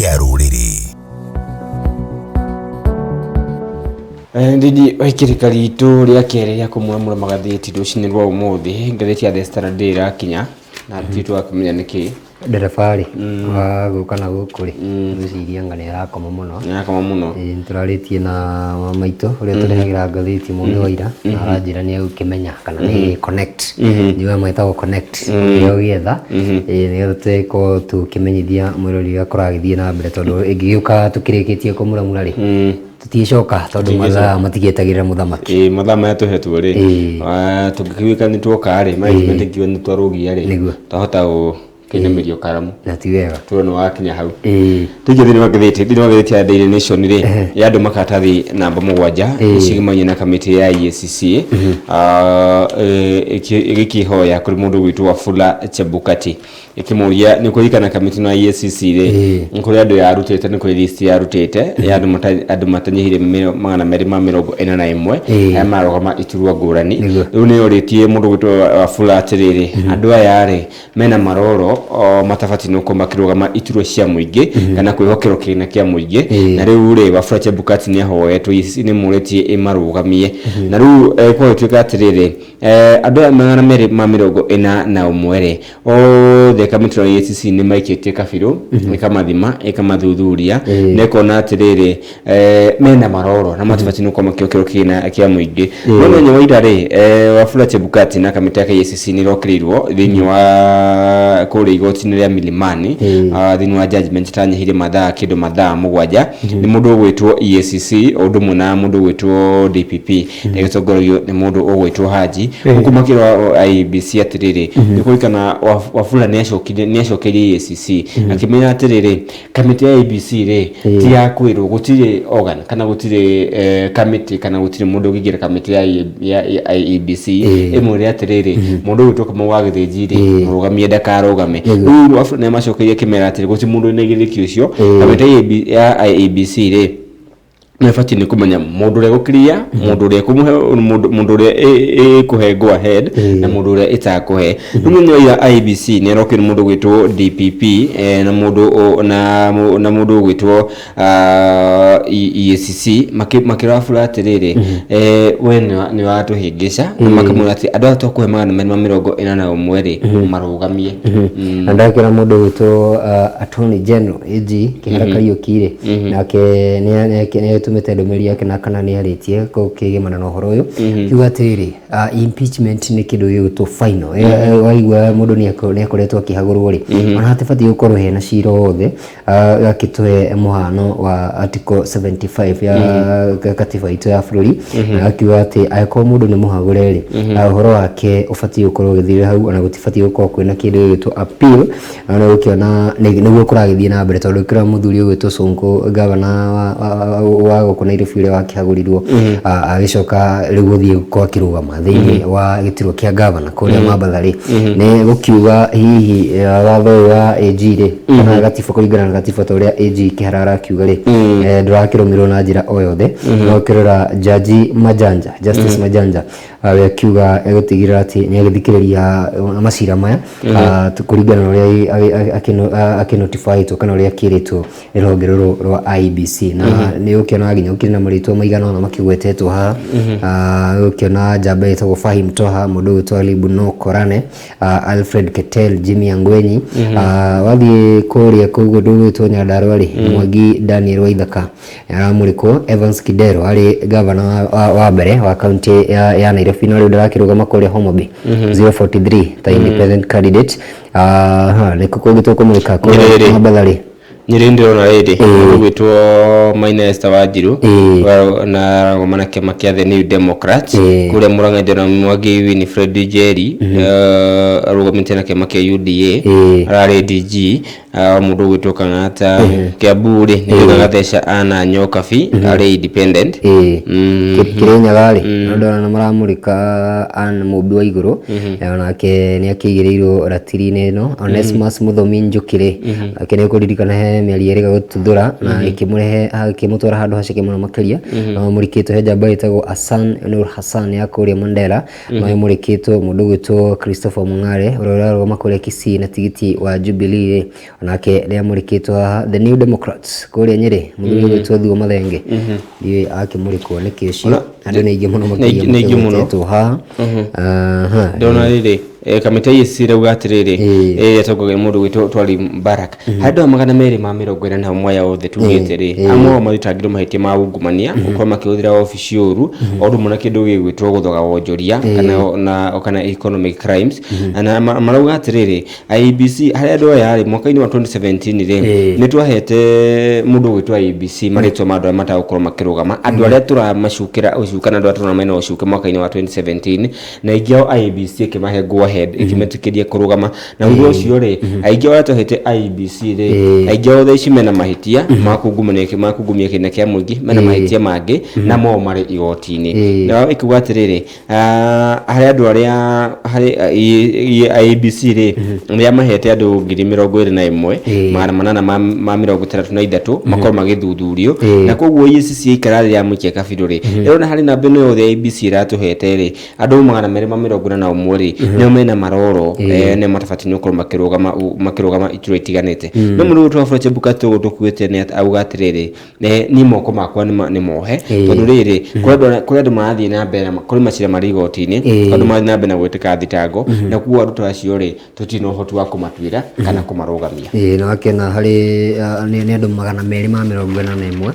Kĩa rũrĩrĩ. Ndidi waikĩrĩka ritũ rĩa kerĩ rĩa kũmuramura magathĩti rũcinĩ rwa ũmũthĩ, ngathĩti ya The Standard ĩrakinya na tũthiĩ tũgakĩmenya nĩkĩ. Ndereba-rĩ, wa gũka na gũkũ rĩ, ngwĩciria anga nĩ arakoma mũno. Nĩ arakoma mũno. Ĩĩ nĩ tũrarĩtie na maitũ ũrĩa ũtũrehagĩra ngathĩti mũthĩ wa ira, na aranjĩra nĩ egũkĩmenya kana nĩ connect, njiguaga metagwo connect, nĩyo ũgĩetha, ĩĩ nĩgetha tũgĩkorwo tũkĩmenyithia mwĩrori ũrĩa kũragĩthiĩ na mbere tondũ ĩngĩgĩũka tũkĩrĩkĩtie kũmuramura rĩ, tũtigĩcoka tondũ mathaa matigĩetagĩrĩra mũthamaki. Ĩĩ mathaa maya tũhetwo rĩ, Ĩĩ. Tũngĩkĩgwĩka nĩ twoka rĩ, management ĩngiuga nĩ twarũgia rĩ, Nĩguo. twahota gũkĩinamĩrio karamu. Na ti wega. Tuone nĩ wakinya hau. Ĩĩ. Tũingĩ thĩinĩ wa ngathĩti, thĩinĩ wa ngathĩti ya Daily Nation rĩ, ya andũ makaratathi namba 7 ĩcigimainie na kamĩtĩ ya EACC, ĩgĩkĩhoya kũrĩ mũndũ ũgwĩtwo Wafula Chebukati, ĩkĩmũria nĩ kũririkana kamĩtĩ ĩno ya EACC rĩ, nĩ kũrĩ andũ yarutĩte, nĩ kũrĩ list yarutĩte ya andũ matanyihĩire 241 arĩa mararũgama iturwa ngũrani. Rĩu nĩ yorĩtie mũndũ ũgwĩtwo Wafula atĩrĩrĩ, andũ aya rĩ, mena maroro matabatiĩ nĩ gũkorwo makĩrũgama iturwa cia mũingĩ kana kwĩhokerwo kĩgĩna kĩa mũingĩ. Na rĩu rĩ, Wafula Chebukati nĩ ahoetwo, EACC nĩ ĩmũrĩtie ĩmarũgamie. Na rĩu kwagĩtuĩka atĩrĩrĩ, andũ aya 241 rĩ, othe kamĩtĩ ya EACC nĩ maikĩtie kabirũ, ĩkamathima, ĩkamathuthuria na ĩkona atĩrĩrĩ, mena maroro na matibatiĩ nĩ gũkorwo makĩokerwo kĩgĩna kĩa mũingĩ. No mũthenya wa ira rĩ, Wafula Chebukati na kamĩtĩ yake ya EACC nĩ ĩrokĩrĩirwo thĩinĩ wa kũrĩa igoti-inĩ rĩa Milimani, thĩinĩ wa judgment ĩtanyihĩire mathaa kĩndũ mathaa 7 nĩ mũndũ ũgwĩtwo EACC o ũndũ ũmwe na mũndũ ũgwĩtwo DPP, ĩgĩtongorerio nĩ mũndũ ũgwĩtwo Haji, huku makĩrwo IEBC atĩrĩrĩ, nĩ kũririkana Wafula nĩ acokeirie EACC akĩmenya atĩrĩrĩ, kamĩtĩ ya IEBC rĩ ti ya kwĩrwo, gũtirĩ organ kana gũtirĩ kamĩtĩ kana gũtirĩ mũndũ ũngĩingĩra kamĩtĩ ya IEBC ĩmwĩre atĩrĩrĩ, mũndũ ũgwĩtwo Kamau wa Gĩthĩnji rĩ, mũrũgamie ndakarũgame. Rĩu Wafula nĩ amacokeirie akĩmera atĩrĩ, gũtirĩ mũndũ wĩna igĩrĩki ũcio, kamĩtĩ ya IEBC rĩ nĩ ĩbatiĩ nĩ kũmenya mũndũ ũrĩa gũkiria, mũndũ ũrĩa ĩkũmũhe, mũndũ ũrĩa ĩkũhe go ahead na mũndũ ũrĩa ĩtakũhe. Rĩu mũthenya wa ira IEBC nĩ arokire nĩ mũndũ ũgwĩtwo DPP na mũndũ na mũndũ ũgwĩtwo EACC makĩra Wafula atĩrĩrĩ, we nĩ watũhĩngĩca, na makamwĩra atĩ andũ aya tũkũhe 241 rĩ, marũgamie. Na ndakĩra mũndũ ũgwĩtwo Attorney General AG Kĩhara Kariũki rĩ, nake nĩ agĩtũmĩte ndũmĩrĩri yake na kana nĩ arĩtie gũkĩgĩmana na ũhoro ũyũ, akiuga atĩrĩrĩ, impeachment nĩ kĩndũ gĩgwĩtwo final. Waigua mũndũ nĩ akoretwo akĩhagũrwo rĩ, ona hatibatiĩ gũkorwo hena cira wothe. Agakĩtũhe mũhano wa article 75 ya katiba itũ ya bũrũri, na akiuga atĩ angĩkorwo mũndũ nĩ mũhagũre rĩ, ũhoro wake ũbatiĩ gũkorwo ũgĩthirĩra hau, ona gũtibatiĩ gũkorwo kwĩna kĩndũ gĩgwĩtwo appeal. Na nĩ ũgũkĩona nĩguo kũragĩthiĩ na mbere, tondũ kĩrĩa mũthuri ũgwĩtwo Sonko, gavana wa gũkũ Nairobi ũrĩa wakĩhagũrirwo, agĩcoka rĩu gũthiĩ gũkorwo akĩrũgama thĩinĩ wa gĩturwa kĩa gavana kũrĩa Mambatha rĩ, nĩ gũkiuga hihi watho ũyũ wa AG rĩ, kana gatiba, kũringana na gatiba ta ũrĩa AG Kĩhara arakiuga rĩ, ndũrakĩrũmĩrĩrwo na njĩra o yothe. No ũkĩrora Jaji Majanja, Justice Majanja, we akiuga egũtigĩrĩra atĩ nĩ agĩthikĩrĩria macira maya kũringana na ũrĩa akĩnotifyĩtwo kana ũrĩa akĩrĩtwo nĩ rũhonge rũrũ rwa IEBC. Na nĩ ũkĩona nginya gũkĩrĩ na marĩtwa maigana ũna makĩgwetetwo haha. Ũkĩona njamba ĩtagwo Fahim Toha, mũndũ ũgwĩtwo Ali Buno Korane, Alfred Ketel, Jimmy Angwenyi. Wathiĩ kũrĩa kũu ndũgwĩtwo Nyandarua rĩ, Mwangi Daniel Waithaka aramũrĩkwo, Evans Kidero arĩ gavana wa mbere wa kaunti ya Nairobi, no rĩu ndarakĩrũgama kũrĩa Homa Bay 043 ta independent candidate. Nĩkũ kũngĩ tũkũmũrĩka kũrĩa Nyerere. Mombatha rĩ? Nyĩrĩ ndĩrona rĩrĩ, ũgwĩtwo Maina Esther Wanjiru na ararũgama na kĩama kĩa The New Democrats. Kũrĩa Murang'a ndĩrona Mwangi Winifred Njeri, arũgamĩte na kĩama kĩa UDA, ararĩ DG. Mũndũ ũgwĩtwo Kang'ata. Kiambu rĩ, nĩ ndĩrona Gatheca Anna Nyokabi arĩ independent. Kĩrĩnyaga rĩ, no ndona nĩ maramũrĩka Ann Mũmbi wa Igũrũ, onake nĩ akĩigĩrĩirwo ratiri-inĩ ĩno. Onesmus Mũthomi Njũkĩ rĩ, nake nĩ ũkũririkana he mĩario ĩrĩga gũtuthũra na ĩkĩmũrehe ĩkĩmũtwara handũ haceke mũno makĩria. No ĩmũrĩkĩtwo he njamba ĩtagwo Hassan Nur Hassan ya kũrĩa Mandera, no ĩmũrĩkĩtwo mũndũ ũgwĩtwo Christopher Mung'are ũrĩa ũrarũgama kũrĩa Kisii na tigiti wa Jubilee rĩ, onake nĩ amũrĩkĩtwo haha. The New Democrats kũrĩa Nyĩrĩ, mũthuri ũgwĩtwo Thuo Mathenge, ndiũĩ akĩmũrĩkwo nĩkĩ ũcio. Andũ nĩ aingĩ mũno makĩria Nĩ aingĩ mũno. makĩgwetetwo haha. Aha. Ndona rĩrĩ, kamĩtĩ ya EACC ĩrauga atĩrĩrĩ, ĩrĩa ĩtongoragio nĩ mũndũ ũgwĩtwo Twali Mbarak, harĩ andũ aya 241 aya othe tugĩte rĩ, amwe ao mathitangĩirwo mahĩtia ma ungumania, gũkorwo makĩhũthĩra obici ũru, o ũndũ ũmwe na kĩndũ gĩgwĩtwo gũthoga wonjoria kana na kana economic crimes. Na marauga atĩrĩrĩ, IEBC harĩ andũ aya rĩ, mwaka-inĩ wa 2017 rĩ, nĩ twahete mũndũ ũgwĩtwo IEBC marĩtwa ma andũ arĩa matagũkorwo makĩrũgama, andũ arĩa tũramacukĩra ũcuka na andũ arĩa tũrona mena ũcuke mwaka-inĩ wa 2017, na aingĩ ao IEBC ĩkĩmahe go ahead, ĩkĩmetĩkĩria kũrũgama. Na thutha ũcio rĩ, aingĩ ao arĩa twahete IEBC rĩ, aingĩ ao thaa ici mena mahĩtia ma kungumania, ma kungumia kĩgĩna kĩa mũingĩ, mena mahĩtia mangĩ na mo marĩ igoti-inĩ. Nao ĩkiuga atĩrĩrĩ, harĩ andũ arĩa harĩ IEBC rĩ, nĩ yamahete andũ 21,863 makorwo magĩthuthurio. Na koguo EACC yaikara thĩ yamũikia kabirũ rĩ, ĩrona harĩ namba ĩno yothe IEBC ĩratũhete rĩ, andũ 241 rĩ, nĩo mena maroro, nĩo matabatiĩ nĩ gũkorwo makĩrũgama makĩrũgama iturwa itiganĩte. No mũndũ ũgwĩtwo Wafula Chebukati ũguo tũkuĩte nĩ auga atĩrĩrĩ, niĩ moko makwa nĩ mohe, tondũ rĩrĩ, kũrĩ andũ marathiĩ na mbere na kũrĩ macira marĩ igoti-inĩ, andũ marathiĩ na mbere na gwĩtĩka thitango, na koguo andũ ta acio rĩ, tũtirĩ na ũhoti wa kũmatuĩra kana kũmarũgamia. Ĩĩ, na wakĩona harĩ nĩ andũ 241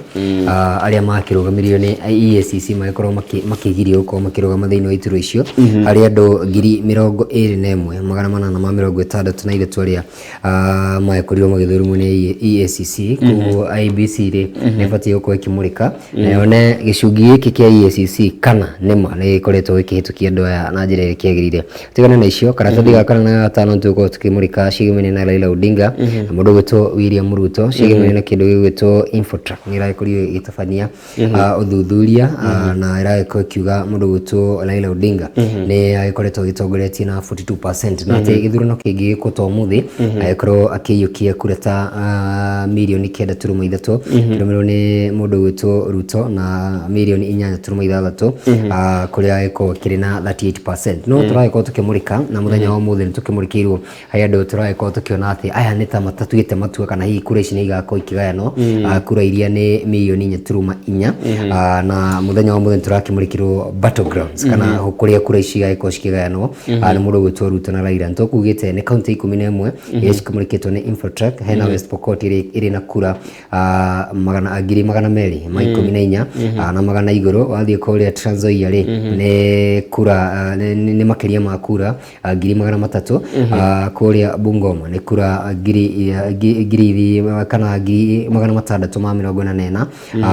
arĩa makĩrũgamirio nĩ EACC magĩkorwo makĩgirio gũkorwo makĩrũgama thĩinĩ wa iturwa icio, harĩ andũ 21,863 arĩa magĩkorirwo magĩthũrimwo nĩ EACC. Koguo IEBC rĩ, nĩ ĩbatiĩ gũkorwo ĩkĩmũrĩka na yone gĩcungi gĩkĩ kĩa EACC kana nĩma nĩ gĩkoretwo gĩkĩhĩtũkia andũ aya na njĩra ĩrĩa kĩagĩrĩire. Tigana na icio, karatathi ga kana na gatano tũgũkorwo tũkĩmũrĩka ciĩgĩmene na Raila Odinga na mũndũ ũgwĩtwo William Ruto, ciĩgĩmene na kĩndũ gĩgwĩtwo Infotrack nĩ ĩragĩkorirwo ĩgĩtabania ũthuthuria, na ĩragĩkorwo ĩkiuga mũndũ ũgwĩtwo Raila Odinga nĩ agĩkoretwo agĩtongoretie na 42%, na atĩ gĩthurano kĩngĩgĩkwo ta ũmũthĩ agĩkorwo akĩiyũkia kura ta mirioni 9.3, kĩrũmĩrĩrwo nĩ mũndũ ũgwĩtwo Ruto na mirioni 8.6, kũrĩa agĩkorwo akĩrĩ na 38%. No tũragĩkorwo tũkĩmũrĩka na mũthenya wa ũmũthĩ nĩ tũkĩmũrĩkĩirwo harĩ andũ tũragĩkorwo tũkĩona atĩ aya nĩ ta matatuĩte matua kana hihi kura ici nĩ igakorwo ikĩgayanwo, kura iria nĩ mirioni 4.4, na mũthenya wa mũthenya tũrakĩmũrĩkĩrwo battlegrounds kana kũrĩa kura ici igagĩkorwo cikĩgayanwo nĩ mũndũ ũgwĩtwo Ruto na Raila. Nĩ tũkugĩte nĩ kaunti 11 iria cikĩmũrĩkĩtwo nĩ Infotrack. Hena West Pokot ĩrĩa ĩrĩ na kura magana 214,000 na magana igũrũ. Wathiĩ kũrĩa Trans Nzoia rĩ, nĩ kura nĩ makĩria ma kura 300,000. Kũrĩa Bungoma nĩ kura ngiri kana 644,000.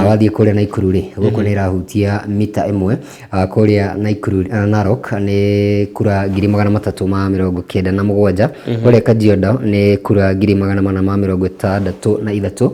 Wathiĩ kũrĩa Naikuru rĩ, gũkũ nĩ ĩrahutia mita 1. Kũrĩa Naikuru, Narok nĩ kura 397,000. Kũrĩa Kajiado nĩ kura 463,000.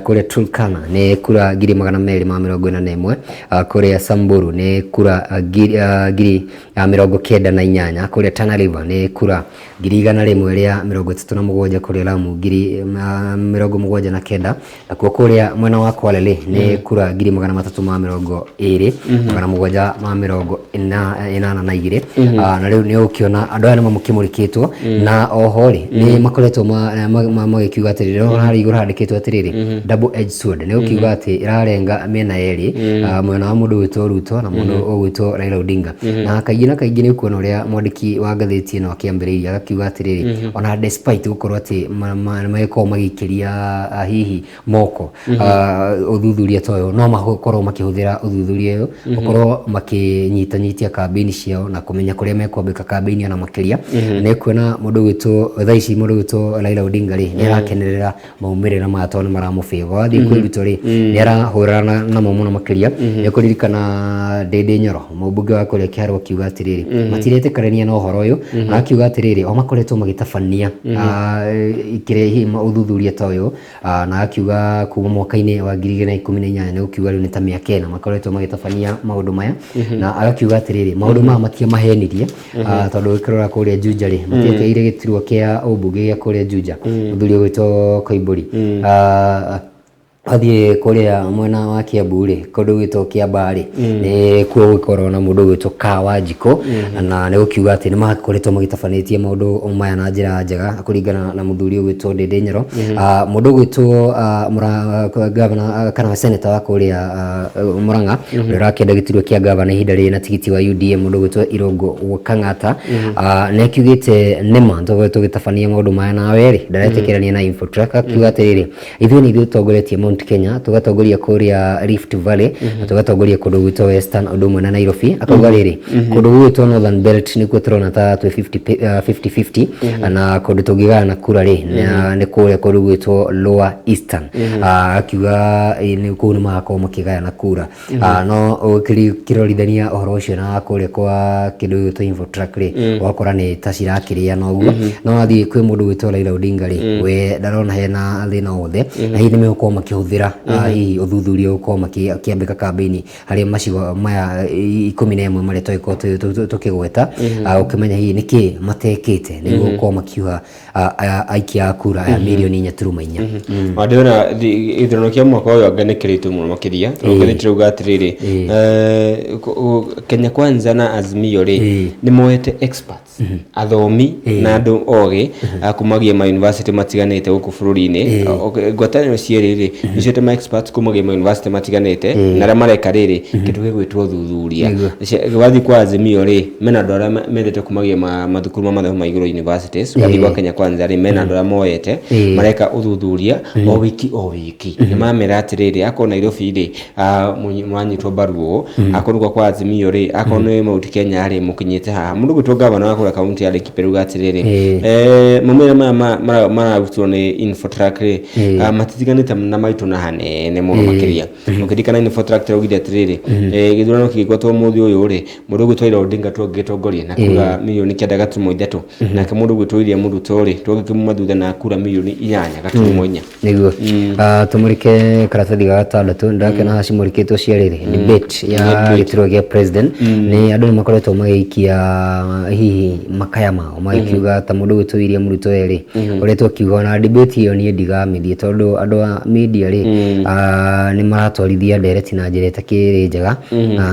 Kũrĩa Turkana nĩ kura 241,000. Kũrĩa Samburu nĩ kura 98,000. Kũrĩa Tana River nĩ kura 137,000. Kũrĩa Lamu 79,000. Nakuo kũrĩa mwena wa Kwale rĩ, nĩ kura 320,782. Na rĩu nĩ ũkĩona andũ aya nĩ mamũkĩmũrĩkĩtwo, na oho rĩ, nĩ makoretwo magĩkiuga atĩrĩrĩ, no harĩa igũrũ handĩkĩtwo atĩrĩrĩ, double edged sword, nĩ ũkiuga atĩ ĩrarenga mĩena yerĩ, mwena wa mũndũ ũgwĩtwo Ruto na mũndũ ũgwĩtwo Raila Odinga. Na kaingĩ na kaingĩ nĩ ũkuona ũrĩa mwandĩki wa ngathĩti ĩno akĩambĩrĩirie agakiuga atĩrĩrĩ, ona despite gũkorwo atĩ magĩkorwo magĩikĩria hihi moko ũthuthuria ta ũyũ, no makorwo makĩhũthĩra ũthuthuria ũyũ gũkorwo makĩnyitanyitia kambĩini ciao na kũmenya kũrĩa mekwambĩka kambĩini ona makĩria. Nĩ kuona mũndũ ũgwĩtwo thaa ici mũndũ ũgwĩtwo Raila Odinga rĩ, nĩ arakenerera maumĩrĩra maya tondũ nĩ maramũbĩva. Wathiĩ kwĩ Ruto rĩ, nĩ arahũrana namo mũno makĩria. Nĩ ũkũririkana Ndĩndĩ Nyoro, mũmbunge wa kũrĩa Kĩharũ, akiuga atĩrĩrĩ, matiretĩkania. Ndaretĩkania na ũhoro ũyũ, na akiuga atĩrĩrĩ, o makoretwo magĩtabania kĩrĩa hihi ũthuthuria ta ũyũ, na akiuga kuma mwaka-inĩ wa 2018, nĩ gũkiuga rĩu nĩ ta mĩaka 4 makoretwo magĩtabania maũndũ maya, na agakiuga atĩrĩrĩ, maũndũ maya matiamahenirie, tondũ ũkĩrora kũrĩa Juja rĩ, matietereire gĩturwa kĩa ũmbunge gĩa kũrĩa Juja, mũthuri ũgwĩtwo Koimbũri. Athiĩ kũrĩa mwena wa Kiambu rĩ, kũndũ gwĩtwo Kĩambaa rĩ, nĩ kuo gũkoragwo na mũndũ ũgwĩtwo Kawanjikũ, na nĩ gũkiuga atĩ nĩ makoretwo magĩtabanĩtie maũndũ maya na njĩra njega kũringana na mũthuri ũgwĩtwo Ndĩndĩ Nyoro. Mũndũ ũgwĩtwo gavana kana senator wa kũrĩa Murang'a, ũrĩa ũrakĩenda gĩturwa kĩa gavana ihinda rĩrĩ na tigiti wa UDA, mũndũ ũgwĩtwo Irũngũ Kang'ata, nĩ akiugĩte nĩma tũkoretwo tũgĩtabania maũndũ maya nawe rĩ, ndaretĩkĩrania na Infotrack, akiuga atĩrĩrĩ, ithuĩ nĩ ithuĩ tũtongoretie Mount Kenya, tũgatongoria kũrĩa Rift Valley, na tũgatongoria kũndũ gwitũ Western ũndũ ũmwe na Nairobi. Akauga rĩrĩ, kũndũ gũgwĩtwo Northern Belt nĩkuo tũrona ta twĩ 50-50, na kũndũ tũngĩgayana kura rĩ, nĩ kũrĩa kũndũ gwĩtwo Lower Eastern. Akiuga nĩ kũu nĩ magakorwo makĩgayana kura. No ũkĩrorithania ũhoro ũcio na kũrĩa kwa kĩndũ gĩgwĩtwo Infotrack rĩ, ũgakora nĩ ta cirakĩrĩana ũguo. No wathiĩ kwĩ mũndũ gwĩtwo Raila Odinga rĩ, we ndarona hena thĩna wothe, na hihi nĩ megũkorwo makĩhũthĩra hihi ũthuthuria gũkorwo makĩambĩka kambĩini harĩ macigo maya 11 marĩa tũgĩkorwo tũkĩgweta, ũkĩmenya hihi nĩkĩ matekĩte nĩguo gũkorwo makiuha aikia a kura aya mirioni 4.4. Ndĩrona gĩthurano kĩa mwaka ũyũ anga nĩ kĩritũ mũno makĩria, tondũ ngathĩti ĩrauga atĩrĩrĩ, Kenya Kwanza na Azimio rĩ, nĩ moete experts, athomi na andũ ogĩ kumagia ma university matiganĩte gũkũ bũrũri-inĩ. Ngwatanĩro cierĩ rĩ, nĩcioete ma experts kumagia ma university matiganĩte, na arĩa mareka rĩrĩ kĩndũ gĩgwĩtwo ũthuthuria. Wathiĩ kwa Azimio rĩ, mena andũ arĩa mendete kumagia mathukuru ma mathomo ma igũrũ, universities. Wathiĩ gwa Kenya Kwanza rĩ, mena andũ arĩa moete mareka ũthuthuria o wiki o wiki, nĩ mamera atĩrĩrĩ, akorwo Nairobi rĩ, mũranyitwo mbaru ũũ, akorwo kwa Azimio rĩ, akorwo nĩ Mount Kenya rĩ, mũkinyĩte haha. Mũndũ gwĩtwo gavana wa kũrĩa kaunti ya Laikipia rauga atĩrĩrĩ, maumĩrĩra maya mararutwo nĩ Infotrack rĩ, matitiganĩte na maitũ na hanene mũno makĩria. Ũkĩririkana Infotrack raugire atĩrĩrĩ, gĩthurano kĩngĩgwatwo ũmũthĩ ũyũ rĩ, mũndũ ũgwĩtwo Raila Odinga tũngĩtongoria na kura mirioni 9.3, nake mũndũ ũgwĩtwo William Ruto rĩ, tũngĩkĩmuma thutha na kura mirioni 8.4. Nĩguo tũmũrĩke karatathi ga gatandatũ. Ndĩrakena haha cimũrĩkĩtwo cia rĩrĩ debate ya gĩturwa gĩa president. Nĩ andũ nĩ makoretwo magĩikia hihi makaya mao, magĩkiuga ta mũndũ ũgwĩtwo William Ruto rĩ, ũrĩa twakiuga ona debate ĩyo niĩ ndigamĩthiĩ, tondũ andũ a media rĩ, nĩ maratwarithia ndereti na njĩra ĩtakĩrĩ njega.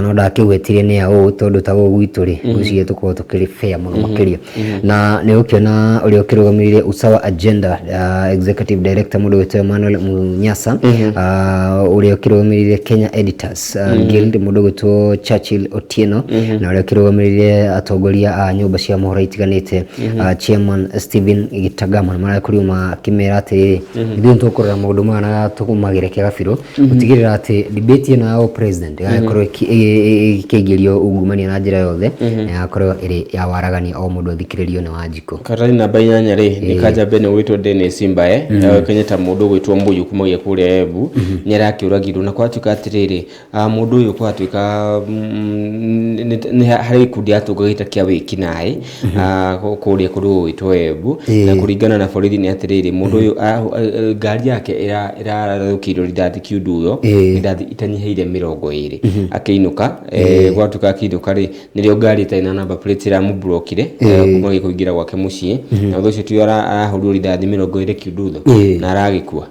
No ndakĩgwetire nĩ a ũũ, tondũ ta gũkũ gwitũ rĩ, ngwĩciria tũkoragwo tũkĩrĩ fair mũno makĩria. Na nĩ ũkĩona ũrĩa ũkĩrũgamĩrĩire Usawa Agenda, executive director, mũndũ wĩtwo Emmanuel Munyasa, ũrĩa ũkĩrũgamĩrĩire Kenya Editors Guild, mũndũ ũgwĩtwo Churchill Otieno, na ũrĩa ũkĩrũgamĩrĩire atongoria a nyũmba cia mohoro itiganĩte, chairman Stephen Gitagama, marakorirwo makĩmera atĩrĩrĩ, ithuĩ nĩtũkũrora maũndũ maya na tũmagereke gabirũ gũtigĩrĩra atĩ debate ĩno ya president ĩgakorwo ĩkĩingĩrio ungumania na njĩra yothe, na ĩgakorwo ĩrĩ ya waragania, o mũndũ athikĩrĩrio nĩ Wanjikũ. Karatathi namba 8 rĩ, nĩ kanja bene ũgwĩtwo Dennis Mbae, oĩkaine ta mũndũ ũgwĩtwo Mbuyu kumagia kũrĩa Embu, nĩ arakĩũragirwo, na kwatuĩka atĩrĩrĩ, mũndũ ũyũ kwatuĩka nĩ harĩ gĩkundi atũngagĩte kĩa wĩkinaĩ kũrĩa kũndũ gũgwĩtwo Embu, na kũringana na borithi nĩ atĩrĩrĩ, mũndũ ũyũ ngari yake ĩrathũkĩirwo rithathi kiunduyo, rithathi itanyihĩire 20 akĩinũka. Gwatuĩka akĩinũka rĩ, nĩrĩo ngari ĩtarĩ na number plate ĩramũmburokire kuma gĩkũingĩra gwake mũciĩ, na ũndũ ũcio ti arahũrirwo rithathi 20 kiundutho na aragĩkua.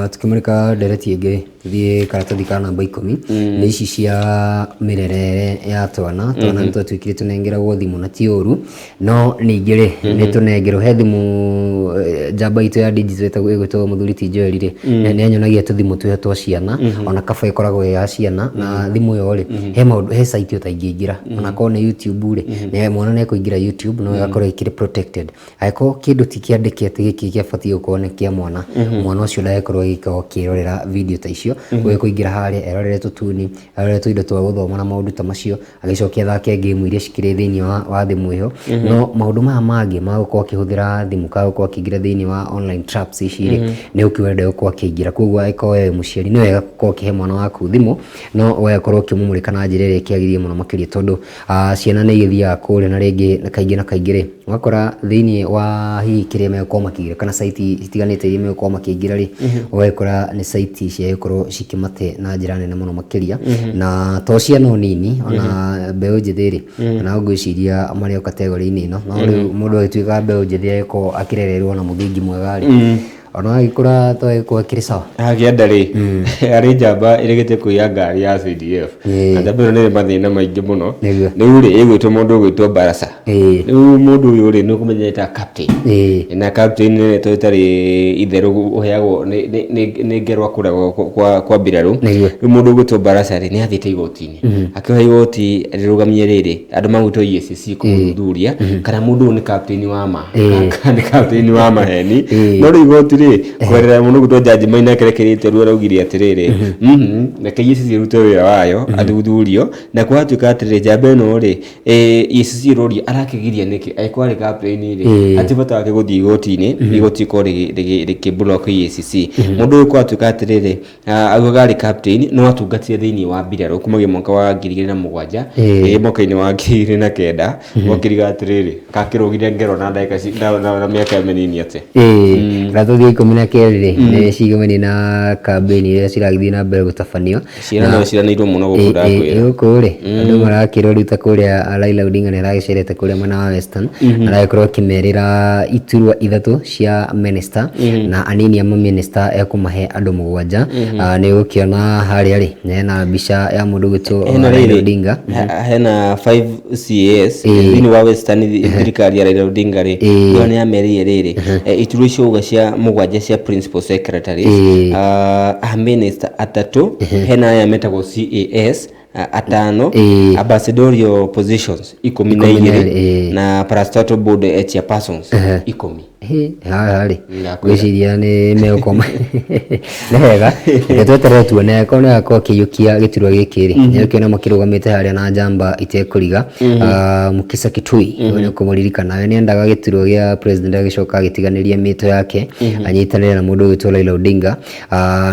Tukĩmũrĩka ndereti ĩngĩ, tũthiĩ karatathi ka namba 10, nĩ ici cia mĩrerere ya twana. Twana nĩ twatuĩkire tũnengeragwo thimũ, na ti ũru, no ningĩ rĩ, nĩ tũnengerwo he thimũ. Njamba itũ ya digital ĩtagwo ĩgwĩtwo mũthuri ti Joel rĩ, nĩ anyonagia tũthimũ twĩho twa ciana, ona kaba ĩkoragwo ĩ ya ciana. Na thimũ ĩyo rĩ, he maũndũ, he site ũtaingĩingĩra, ona korwo nĩ YouTube rĩ, nĩ mwana nĩ ekũingĩra YouTube, no ĩgakorwo ĩkĩrĩ protected. Angĩkorwo kĩndũ ti kĩandĩke atĩ gĩkĩ gĩabatiĩ gũkorwo nĩ kĩa mwana, mwana ũcio ndagĩkorwo agĩkorwo akĩrorera video ta icio. icio, ũgĩkũingĩra harĩa erorere tũtuni, erorere tũindo twa gũthoma na maũndũ ta macio, agĩcoke athake game iria cikĩrĩ thĩinĩ wa thimũ ĩyo. No maũndũ maya mangĩ ma gũkorwo akĩhũthĩra thimũ kana gũkorwo akĩingĩra thĩinĩ wa online traps ici rĩ, nĩ ũkiuga ndegũkorwo akĩingĩra. Koguo angĩkorwo we wĩ mũciari, nĩ wega gũkorwo ũkĩhe mwana waku thimũ, no ũgakorwo ũkĩmũmũrĩka na njĩra ĩrĩa ĩkĩagĩrĩire mũno makĩria, tondũ ciana nĩ igĩthiaga kũrĩa na rĩngĩ na kaingĩ rĩ, ũgakora thĩinĩ wa hihi kĩrĩa megũkorwo makĩingĩra kana site itiganĩte iria megũkorwo makĩingĩra rĩ, ũgagĩkora nĩ site ciagĩkorwo cikĩmate na njĩra nene mũno makĩria. Na to ciana o nini, ona mbeũ njĩthĩ rĩ, ona ngwĩciria marĩ o category-inĩ ĩno. No rĩu mũndũ agĩtuĩka mbeũ njĩthĩ agĩkorwo akĩrererwo na mũthingi mwega rĩ, ona agĩkũra to agĩkorwo akĩrĩ sawa. Hakĩenda rĩ, harĩ njamba ĩregete kũiya ngari ya CDF, na njamba ĩno nĩ ĩrĩ mathĩna maingĩ mũno. Rĩu rĩ, ĩgwĩtwo mũndũ ũgwĩtwo Barasa. Rĩu mũndũ ũyũ rĩ, nĩ ũkũmenyete captain, na captain nĩ rĩtwa rĩtarĩ itherũ ũheagwo nĩ ngerwa kũrĩa kwa mbirarũ. Rĩu mũndũ ũgwĩtwo Barasa rĩ, nĩ athiĩte igoti-inĩ, akĩoha igoti rĩrũgamie rĩrĩ andũ magwĩtwo EACC kũmũthuthuria kana mũndũ ũyũ nĩ captain wa ma kana nĩ captain wa maheni. No rĩu igoti rĩ, kwerera mũndũ ũgwĩtwo Jaji Maina akĩrekereirie ruo, araugire atĩrĩrĩ, reke EACC ĩrute wĩra wayo, athuthurio. Na kwatuĩka atĩrĩrĩ, njamba ĩno rĩ, EACC ĩroria arakĩgiria nĩkĩ angĩkorwo arĩ captain rĩ, hatirĩ bata wake gũthiĩ igoti-inĩ, igoti rĩkorwo rĩkĩ block EACC. Mũndũ ũyũ kwatuĩka atĩrĩrĩ, augaga arĩ captain no atungatire thĩinĩ wa mbirarũ kumagia mwaka wa 2007, mwaka-inĩ wa 2009 gwakĩriga atĩrĩrĩ, kakĩrũgire ngero na ndagĩka na mĩaka mĩnini atĩ. Ĩĩ, karatathi ya 12 rĩ, nĩ cigomanie na kambĩini iria ciragĩthiĩ na mbere gũtabanio. Ciana no ciranĩirwo mũno gũkũ, ndakwĩra. Gũkũ rĩ, andũ marakĩrwo rĩu ta kũrĩa Raila Odinga nĩ aragĩcerete kũrĩa mwena wa Western, aragĩkorwo akĩmerĩra iturwa ithatũ cia minister na anini a maminista ekũmahe andũ mũgwanja. Nĩ ũgũkĩona harĩa rĩ, hena mbica ya mũndũ ũgwĩtwo Hena Raila rĩrĩ, Odinga. Hena 5 CAS thĩinĩ wa Western, thirikari ya Raila Odinga rĩ, ĩyo nĩ yamerĩire rĩrĩ, iturwa icio uga cia mũgwanja cia principal secretaries, a minister atatũ, hena aya metagwo CAS atano, ambassadorial positions ikũmi na 12, igĩrĩ, na parastatal board chairpersons 10. Hĩ, haha rĩ, Ndakwĩra. Ngwĩciria nĩ megũkorwo nĩ wega. Reke tweterere tuone angĩkorwo nĩ agakorwo akĩiyũkia gĩturwa gĩkĩ rĩ, nĩ ũkĩona makĩrũgamĩte harĩa na njamba itekũriga. Mukisa Kitui, ũyũ nĩ ũkũmũririkana, we nĩendaga gĩturwa gĩa president, agĩcoka agĩtiganĩria mĩto yake anyitanĩre na mũndũ ũgwĩtwo Raila Odinga.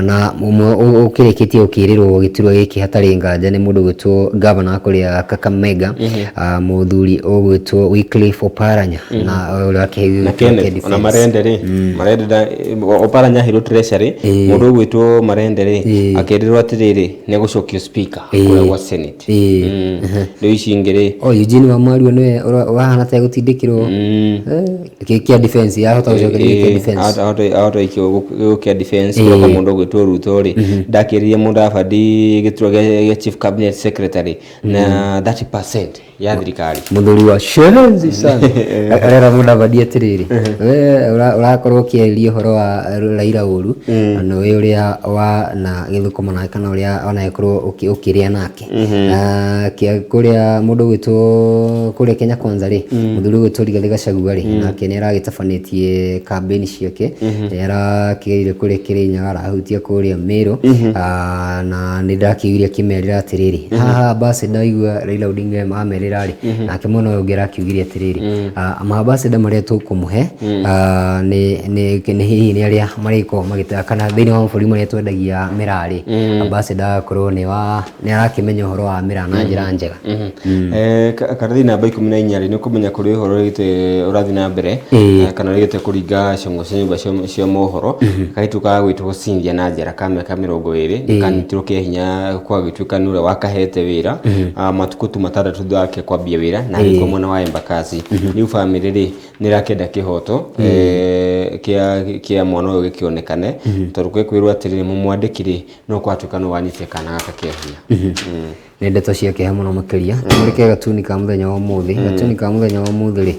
Na ũmwe ũkĩrĩkĩtie gũkĩrĩrwo gĩturwa gĩkĩ hatarĩ nganja nĩ mũndũ ũgwĩtwo governor kũrĩa Kakamega, mũthuri ũgwĩtwo Wycliffe Oparanya, na ũrĩa wakĩheirwo Na gĩturwa kĩa Kenneth, ona defense. Marende rĩ, Marende Oparanya aheirwo treasury, mũndũ ũgwĩtwo Marende rĩ, akĩrĩrwo atĩrĩrĩ, nĩ egũcokio speaker kũrĩa gwa Senate. Rĩu ici ingĩ rĩ, O Eugene Wamalwa nĩwe ũrahana ta egũtindĩkĩrwo kĩa defense, yahota gũcokeria kĩa defense. Ahota ikio gũkĩa defense. Kũrĩa kwa mũndũ ũgwĩtwo Ruto rĩ, ndakĩrĩrie Mudavadi gĩturwa gĩa chief cabinet secretary na 30% ya thirikari. Mũthuri wa shenzi sana arera Mudavadi atĩrĩrĩ, we ũrakorwo ũkĩarĩria ũhoro wa Raila ũru, na nĩũĩ ũrĩa wa na gĩthũkũma nake kana ũrĩa onagĩkorwo ũkĩrĩa nake. Kũrĩa mũndũ ũgwĩtwo kũrĩa Kenya Kwanza rĩ, mũthuri ũgwĩtwo Rigathĩ Gachagua rĩ, nake nĩ aragĩtabanĩtie kambĩini ciake, nĩ arakĩgereire kũrĩa Kĩrĩnyaga, arahutia kũrĩa Meru. Na nĩ ndakĩiguire akĩmerĩra atĩrĩrĩ, haha ambassador aigua Raila Odinga amerĩra rĩ, nake mwena ũyũ ũngĩ arakiugire atĩrĩrĩ, maambassador marĩa tũkũmũhe nĩ hihi nĩ arĩa marĩkorwo magĩta kana thĩinĩ wa mabũrũri marĩa twendagia mĩraa rĩ, ambassador agakorwo nĩ wa nĩ arakĩmenya ũhoro wa mĩraa na njĩra njega. Karatathi namba 14 rĩ, nĩ ũkũmenya kũrĩ ũhoro ũrĩgĩte ũrathiĩ na mbere, kana ũrĩgĩte kũringa ciongo cia nyũmba cia mohoro. Kairĩtu ka gwĩtwo Cynthia na njera ka mĩaka 20 nĩ kanyitirwo kĩa hinya, kwa gĩtuĩka nĩ ũrĩa wakahete wĩra, matukũ tu matandatũ thutha wake kwambia wĩra, na agĩkua mwena wa Embakasi. Rĩu bamĩrĩ rĩ, nĩ ĩrakĩenda kĩhoto kĩa mwana ũyũgĩkĩonekane, tondũ kwĩrwo atĩrĩrĩ, mũmwandĩki rĩ, no kwatuĩka no wanyitire kana gaka kĩa hinya. Nĩ ndeto cia kĩeha mũno makĩria. Tũmũrĩke gatuni ka mũthenya wa ũmũthĩ. Gatuni ka mũthenya wa ũmũthĩ rĩ,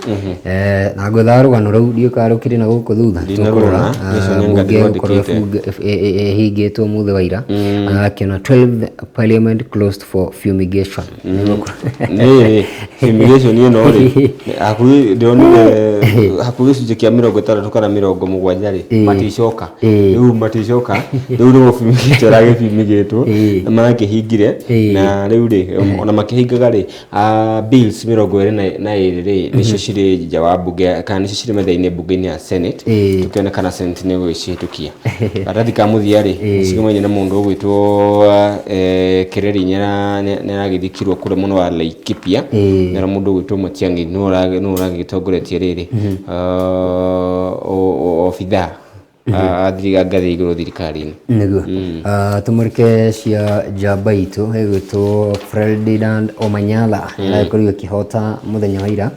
na ngwethaga rũgano rũu ndiũĩ kana rũkĩrĩ na gũkũ thutha. Ndinarũona, Tũkũrora, nĩcio nĩ mbunge ngathĩ gũkorwo rwandĩkĩte. ĩhingĩtwo ũmũthĩ wa ira. Arakĩona 12th parliament closed for fumigation. Nĩ fumigation ĩno rĩ, hakuhĩ ndĩronire hakuhĩ gĩcunjĩ kĩa 60 kana 70 rĩ, maticoka. Rĩu maticoka, rĩu nĩ gũbimigĩtwo ĩragĩbimigĩtwo, na marakĩhingire, na rĩu rĩ, ona makĩhingaga rĩ, bills 22 rĩ, nĩcio cirĩ nja wa mbunge, kana nĩcio cirĩ metha-inĩ mbunge-inĩ ya Senate, tũkĩone kana Senate nĩ ĩgũgĩcihĩtũkia. Karatathi ka mũthia rĩ, nĩcigemaine na mũndũ ũgwĩtwo Kĩreri nĩaragĩthikirwo kũrĩa mwena wa Laikipia, na mũndũ ũgwĩtwo Matiang'i nĩwe ũragĩtongoretie rĩrĩ, obithaa a ngathĩ igũrũ thirikari-inĩ. Nĩguo. Tũmũrĩke cia njamba itũ ĩgwĩtwo Ferdinand Omanyala, ĩragĩkorirwo ĩkĩhota mũthenya wa ira.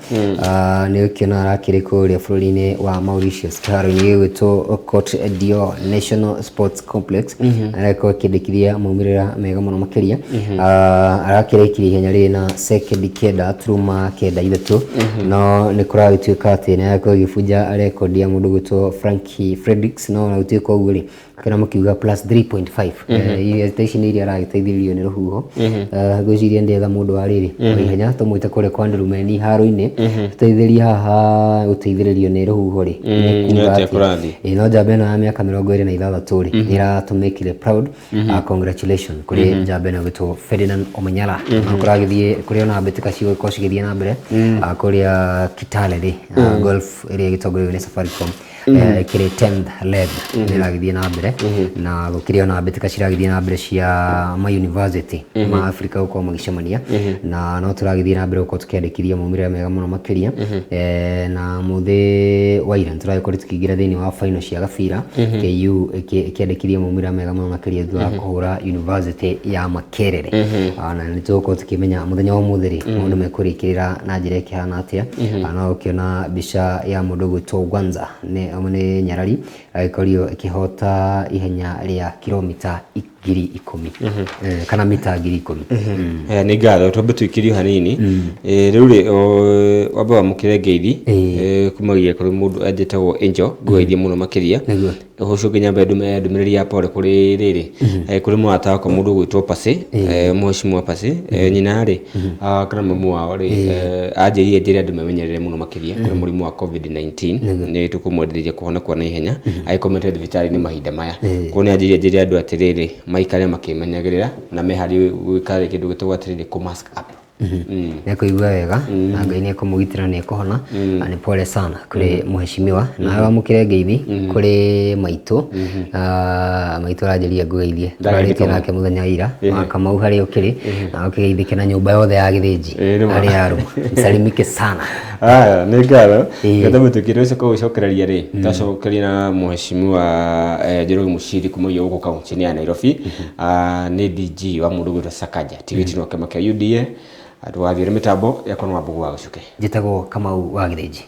Nĩ ũkĩona arakĩrĩ kũrĩa bũrũri-inĩ wa Mauritius kĩharo-inĩ gĩgwĩtwo Cote d'Or National Sports Complex. Aragĩkorwo akĩandĩkithia maumĩrĩra mega mũno makĩria. Arakĩrĩkirie ihenya rĩrĩ na sekendi 9.93, no nĩ kũragĩtuĩka atĩ nĩ aragĩkorwo agĩbunja rekondi ya mũndũ ũgwĩtwo Frankie Fredericks, no ona gũtuĩka ũguo rĩ, akĩona makiuga plus 3.5. Ta ici nĩ iria aragĩteithĩrĩrio nĩ rũhuho. Ngwĩciria ndĩetha mũndũ wa rĩrĩ wa ihenya tũmwĩte kũrĩa kwa Ndurumeni haro-inĩ, tũteithĩrie haha gũteithĩrĩrio nĩ rũhuho rĩ, nĩ kuga Nĩ atĩa atĩ kũrathiĩ? No njamba ĩno ya mĩaka 26 rĩ, nĩ ĩratũmĩkire proud. Congratulations kũrĩ njamba ĩno ĩgwĩtwo Ferdinand Omanyala. Na kũragĩthiĩ kũrĩ ona mbĩtĩka cigũkorwo cigĩthiĩ na mbere, kũrĩa Kitale rĩ, golf ĩrĩa ĩgĩtongorerio nĩ Safaricom, ĩkĩrĩ 10th leg nĩ ĩragĩthiĩ na mbere, na gũkĩrĩ ona mbĩtĩka ciragĩthiĩ na mbere cia ma university ma Africa gũkorwo magĩcemania, na no tũragĩthiĩ na mbere gũkorwo tũkĩandĩkithia maumĩrĩra mega mũno makĩria. Na mũthĩ wa ira nĩtũragĩkorwo tũkĩingĩra thĩinĩ wa final cia gabira, KU ĩkĩandĩkithia maumĩrĩra mega mũno makĩria thutha wa kũhũra University ya Makerere. Na nĩ tũgũkorwo tũkĩmenya mũthenya wa ũmũthĩ rĩ, maũndũ mekũrĩkĩrĩra na njĩra ĩkĩhana atĩa. No ũkĩona mbica ya mũndũ ũgwĩtwo Gwanza nĩ Nyarari agĩkorirwo ĩkĩhota ihenya rĩa kilomita 10,000, kana mita 10,000. Nĩ ngatho, twambe tũikĩrio hanini. Rĩu rĩ, wambe wamũkĩre ngeithi kumagia kũrĩ mũndũ anjĩtagwo Angel, ngũgeithie mũno makĩria. Ũcoke nyambe ndũme ndũmĩrĩri ya pole kũrĩ rĩrĩ, kũrĩ mũrata wakwa mũndũ ũgwĩtwo Pasi, mũheshimiwa Pasi, nyina rĩ, kana mamu wao rĩ, anjĩrire njĩre andũ memenyerere mũno makĩria kũrĩ mũrimũ wa COVID-19, nĩ tũkũmwendereria kũhona kwa naihenya, agĩkomete thibitarĩ-inĩ mahinda maya. Koguo nĩ anjĩrire njĩre andũ atĩrĩrĩ, maikare makĩmenyagĩrĩra na meharĩrie gwĩka kĩndũ gĩtagwo atĩrĩrĩ, kũ mask up. Nĩ ekũigua wega na Ngai nĩ ekũmũgitĩra, nĩ ekũhona, na nĩ pole sana kũrĩ mũheshimiwa. Na wamũkĩre ngeithi kũrĩ maitũ. Maitũ aranjĩria ngũgeithie, tũrarĩtie nake mũthenya wa ira wa Kamau harĩa ũkĩrĩ, na ũkĩgeithĩke na nyũmba yothe ya Gĩthĩnji harĩa arũma, msalimike sana. Aya, nĩ ngatho. Ngatho mũtũkĩre ũcio kũgũcokereria rĩ, twacokeria na mũheshimiwa Njoroge Mũciri kumagia gũkũ kaunti-inĩ ya Nairobi. Nĩ DG wa mũndũ ũgwĩtwo Sakaja tigĩtino kĩama kĩa UDA. Tũgathiĩ na mĩtambo yakwa nĩ Wambugu wa Gĩcuke. Njĩtagwo Kamau wa Gĩthĩnji.